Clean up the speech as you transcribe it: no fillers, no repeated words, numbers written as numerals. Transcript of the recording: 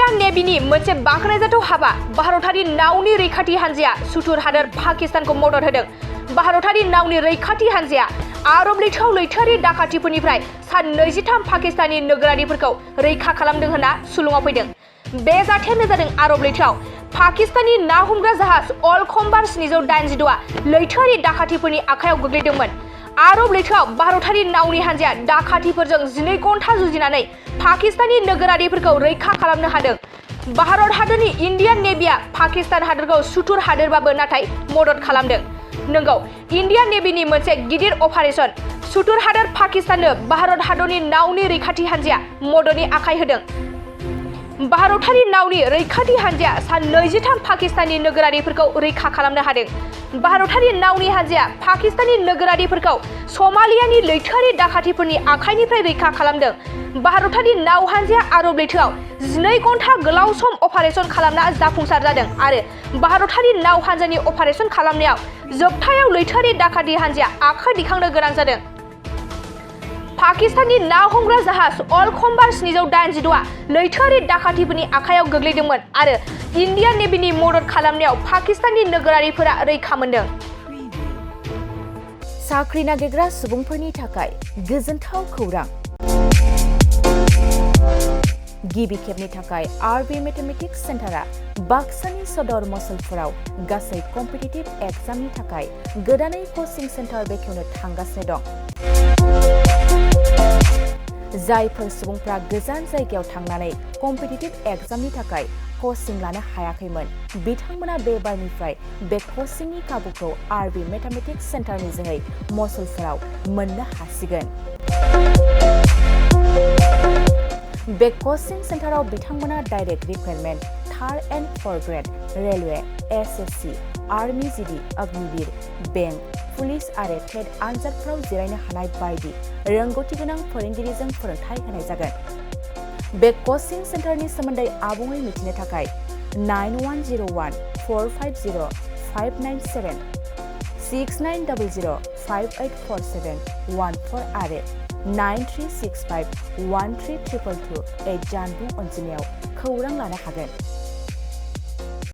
India नेवीनि मोनसे बाखनायजाथाव हाबा भारतारि नावनि रैखाथि हानजाया सुथुर हादोर पाकिस्तानखौ मदद होदों। भारतारि नावनि रैखाथि हानजाया आरब लैथोआव लैथोआरि दाखाथिफोरनिफ्राय सा 23 पाकिस्तानी नोगोरारिफोरखौ रैखा खालामदों होनना सुलुङाव फैदों। बे जाथायानो जादों आरब लैथोआव पाकिस्तानी ना हमग्रा जाहाज अल कम्बार 786 लैथोआरि दाखाथिफोरनि आखायाव गोग्लैदोंमोन। आरब लैथोआव भारतारि नावनि हानजाया दाखाथिफोरजों 12 घन्टा जुजिनानै पाकिस्तानी नोगोरारिफोरखौ रैखा खालामनो हादों। भारत हादोरनि इन्डियान नेभिया पाकिस्तान हादोरखौ सुथुर हादोरबाबो नाथाय मदद खालामदों। नंगौ, इन्डियान नेभिनि मोनसे गिदिर अपारेशन सुथुर हादोर पाकिस्ताननो भारत हादरनि नावनि रैखाथि हानजाया मददनि आखाय होदों। भारतारि नावनि रैखाथि हानजाया सा 23 पाकिस्तानी नोगोरारिफोरखौ रैखा खालामनो हादों। भारतारि नावनि हानजाया पाकिस्तानी नोगोरारिफोरखौ सोमालियानि लैथोआरि दाखाथिफोरनि आखाइनिफ्राय रैखा खालामदों। भारतारि नाव हानजाया आरब लैथोआव 12 घन्टा गोलाव सम अपारेशन खालामना जाफुंसार जादों आरो भारतारि नाव हानजानि अपारेशन खालामनायाव जोबथायाव लैथोआरि दाखाथि हानजाया आखाइ दिखांनो गोनां जादों। पाकिस्ताननि ना हमग्रा जाहाज अल कम्बार 786 लैथोआरि दाखाथिफोरनि आखायाव गोग्लैदोंमोन आरो इन्डियान नेभिनि मदद खालामनायाव पाकिस्ताननि नोगोरारिफोरा रैखा मोनदों। साख्रि नागिरग्रा सुबुंफोरनि थाखाय गोजोनथाव खौरां। गिबि खेबनि थाखाय आरबि मेथमेटिक्स सेन्टारा बाक्सानि सदर मसलपुराव गासै कम्पिटिटिभ एग्जामनि थाखाय गोदानै कचिं सेन्टार बेखेवनो थांगासिनो दं। जायफोर सुबुंफ्रा गोजान जायगायाव थांनानै कम्पिटिटिभ एग्जामनि थाखाय कचिं लानो हायाखैमोन, बिथांमोना बे बारनिफ्राय बे कचिंनि खाबुखौ आरबि मेथमेटिक्स सेन्टारनि जोहै मसलपुराव मोननो हासिगोन। बे कचिं सेन्टाराव बिथांमोना direct requirement, 3rd and 4th grade, railway, SSC, army GD, Agniveer, bank, police आरो टेट आनजादफोराव जिरायनो हानाय बायदि रोंगौथि गोनां फोरोंगिरिजों फोरोंथाय होनाय जागोन। बे कचिं सेन्टारनि सोमोन्दै आबुङै मिथिनो थाखाय 9101 450 597, 6900 5847 14 आरो 9365 1322 जानबुं अनजिमायाव खौरां लानो हागोन।